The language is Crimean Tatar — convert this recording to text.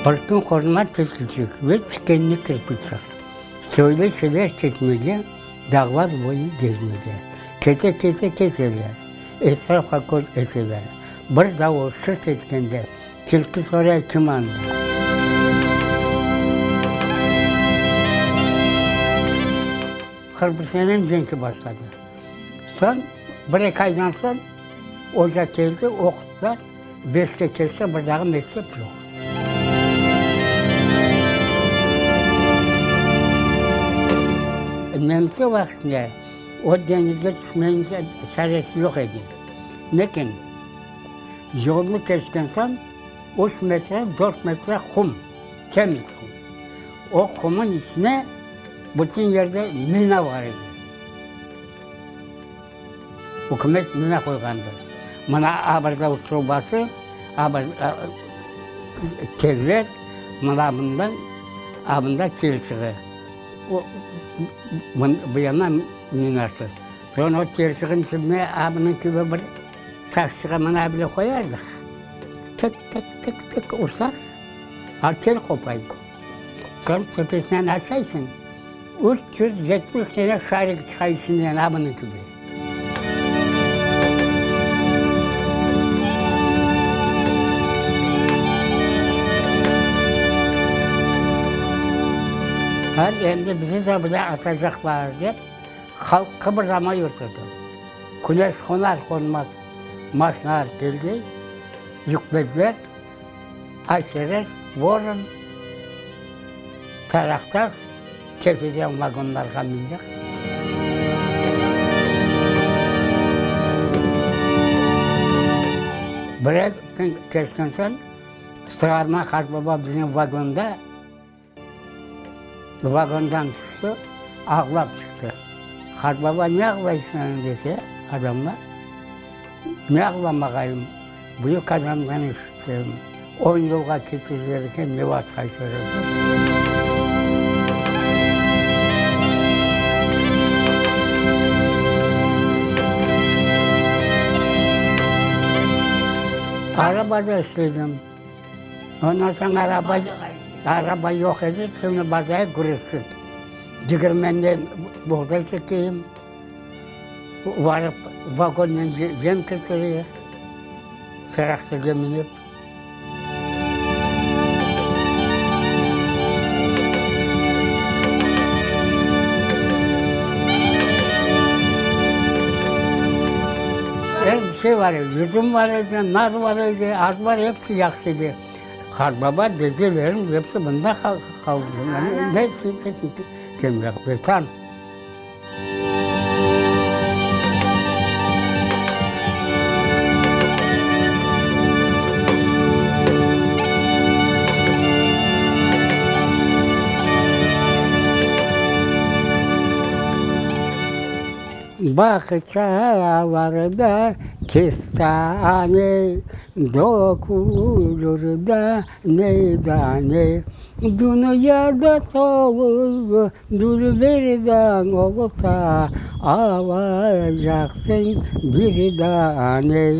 Bir kün qoruma tilkiçik ve tikenli kirpiçik söyleşeler ketmege, dağlar boyu gezmege. Kete-kete keteler, etrafqa köz eteler. Bir davul şırt etkende, tilki soray, Kim anda? 41 senen cenki başladı. Soñ, bir-eki aydan soñ, oca keldi, oquttılar. Beşke kelse, bir daa mektep yoq. Nemse vaqtında o deñizge tüşmeniñ çaresi yoq edi. Lâkin yolnı keçken soñ üç metre, dört metre qum, temiz qum. O qumın içine bütün yerde mina bar edi. Ükümet mina qoyğandır. Mına a bir trubası, a bir teller, mına bundan, a bunda telçiği. O, bu yandan minası. Soñ o telçiğin tübüne a bunıñ kibi bir taşçığa mına böyle qoyardıq. Tık-tık-tık-tık ursaq, a tel qopay. Soñ töpesinden aşaysıñ, 370 tane şarik çıqa içinden, a bunıñ kibi. Ha, endi bizi de bile atacaqlar dep, halq qıbırdamay oturdı. Küneş qonar-qonmaz maşinalar keldi, yüklediler. Ayserez, Voron, Taraqtaş, Kefeden vagonlarğa mindik. Birer kün keçken soñ, Sığarma qartbaba bizim vagonda, vagondan tüşti, ağlap çıqtı. Qartbaba, ne ağlaysıñ, dese, adamlar, ne ağlamağayım, büyük adamdan eşittim, on yılğa ketirdiler eken, ne vaqıt qaytaracaq. Arabada işledim. Ondan soñ araba, araba yoq edi, şimdi bazaya küreştik. Digirmenden buğday çekeyim, varıp vagonnen yem ketireyik, traktorga minip. Er bir şey bar edi, yüzüm bar edi, nar bar edi, az bar, episi yahşı edi. Qartbaba, dedelerimiz episi mında qaldı. Ne Vetan. Bağçalarda kestane dökülür dane dane, Dünyada tolu dülberden olsa, alacaqsıñ bir dane.